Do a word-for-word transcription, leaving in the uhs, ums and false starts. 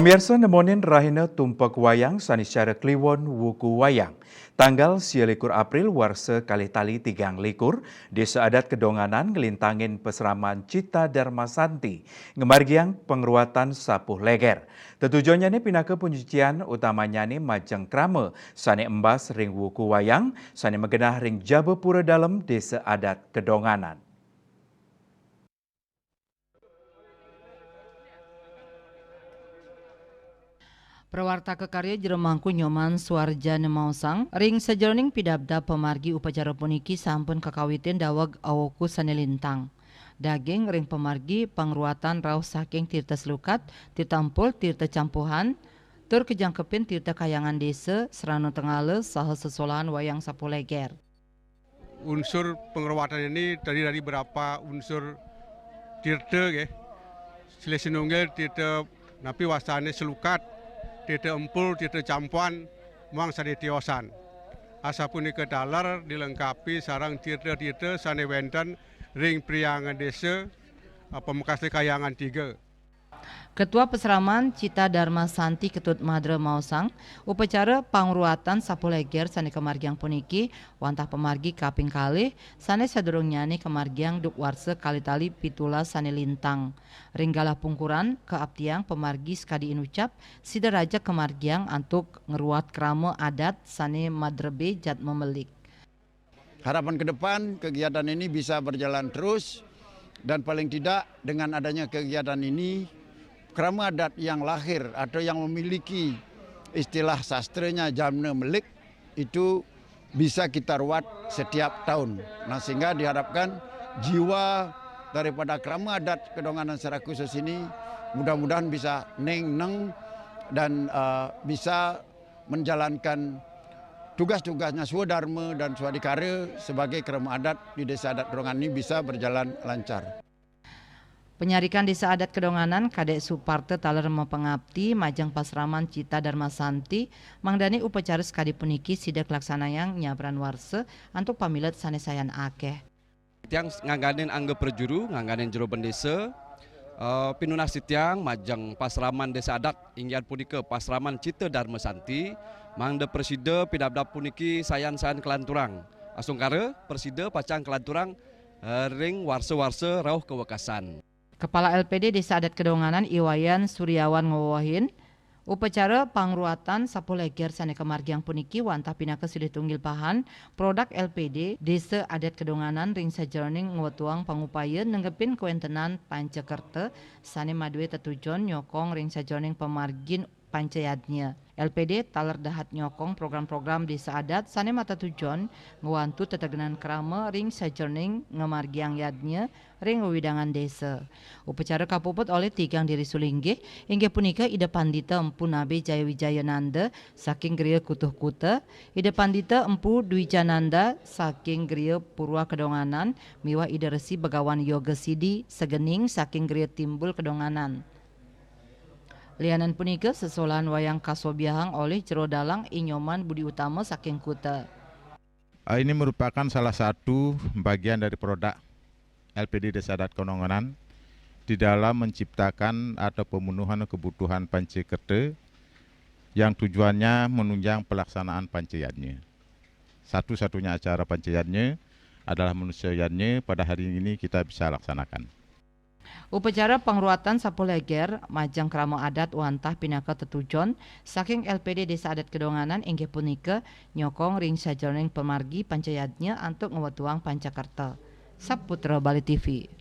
Pamirsa, nemonin rahina tumpek wayang sané cara kliwon wuku wayang. Tanggal sia likur April warsa kalih tali tigang likur, Désa Adat Kedonganan nglintangin pasraman Cita Dharma Santi ngamargiang pangruatan sapuh léger. Tetujonnyané pinaka panyucian utamanyané majeng krama sané embas ring wuku wayang sané magenah ring jaba pura dalem Désa Adat Kedonganan. Prawartaka karya Jero Mangku Nyoman Suarjana maosang, ring sajeroning pidabdab pamargi upacara puniki sampun kakawitin daweg awuku sané lintang. Daging ring pamargi pangruatan rauh saking tirta slukat, tirta empul, tirta campuhan, tur kajangkepin tirta kahyangan désa, srana tenggala, saha sesolahan wayang sapuh léger. Unsur pangruatan ini terdiri dari beberapa unsur tirta, nggih. Silih sinunggil tirta napi wastané slukat, tirta empul, tirta campuhan, muang sané tiosan. Asapunika taler dilengkapi sareng tirta-tirta sané wénten ring priangan désa, pamekasné kahyangan tiga. Ketua Pasraman Cita Dharma Santi Ketut Madra maosang, upacara pangruatan sapuh léger sané kamargiang puniki wantah pamargi kaping kalih, sané sadurungnyané kamargiang duk warsa kalih tali pitulas sané lintang. Ring galah pungkuran, kaaptiang pamargi sakadi inucap, sida rajeg kamargiang antuk ngruat krama adat sané madrebé jadma melik. Harapan ke depan, kegiatan ini bisa berjalan terus, dan paling tidak dengan adanya kegiatan ini, krama adat yang lahir atau yang memiliki istilah sastranya jamna melik itu bisa kita ruat setiap tahun. Nah, sehingga diharapkan jiwa daripada krama adat Kedonganan secara khusus ini mudah-mudahan bisa neng neng dan, eh, bisa menjalankan tugas-tugasnya swadharma dan swadikara sebagai krama adat di Desa Adat Kedonganan ini bisa berjalan lancar. Panyarikan Desa Adat Kedonganan, Kadék Suparta taler mapangapti majeng pasraman Cita Dharma Santi, mangdané upacara sakadi puniki sida kalaksanayang nyabran warsa antuk pamilet sané sayan akéh. Tiang ngangganin angga prajuru, ngangganin jero bendésa, eh, pinunas titiang majeng pasraman Désa Adat, inggih punika pasraman Cita Dharma Santi, mangda prasida pidabdab puniki sayan-sayan kalanturang. Asungkara prasida pacang kalanturang, eh, ring warsa-warsa rauh kawekasan. Kepala L P D Désa Adat Kedonganan I Wayan Suryawan ngwewehin, upacara pangruatan sapuh léger sané kamargiang puniki wantah pinaka silih tunggil pahan produk L P D Désa Adat Kedonganan ring sajeroning ngwetuang pangupaya nenggepin kawéntenan pancakerta sané madué tetujon nyokong ring sajeroning pamargin panca yadnya. L P D taler dahat nyokong program-program désa adat sané matetujon ngwantu tetegenan krama ring sajeroning ngamargiang yadnya ring wewidangan désa. Upacara kapuput olih tigang diri sulinggih, inggih punika Ida Pandita Empu Nabe Jaya Wijayananda saking Griya Kutuh Kuta, Ida Pandita Empu Dwijananda saking Griya Purwa Kedonganan, miwah Ida Resi Begawan Yoga Sidi Segening saking Griya Timbul Kedonganan. Lianan punika, sesolahan wayang kasobiahang olih Jero Dalang I Nyoman Budi Utama saking Kuta. Ah, ini merupakan salah satu bagian dari produk L P D Désa Adat Kedonganan di dalam menciptakan atau pemenuhan kebutuhan pancakerta yang tujuannya menunjang pelaksanaan panca yadnya. Satu-satunya acara panca yadnya adalah manusia yadnya pada hari ini kita bisa laksanakan. Upacara pangruatan sapuh léger majeng krama adat wantah pinaka tetujon saking L P D Désa Adat Kedonganan inggih punika nyokong ring sajeroning pamargi panca yadnya antuk ngwetuang pancakerta. Saputra Bali T V.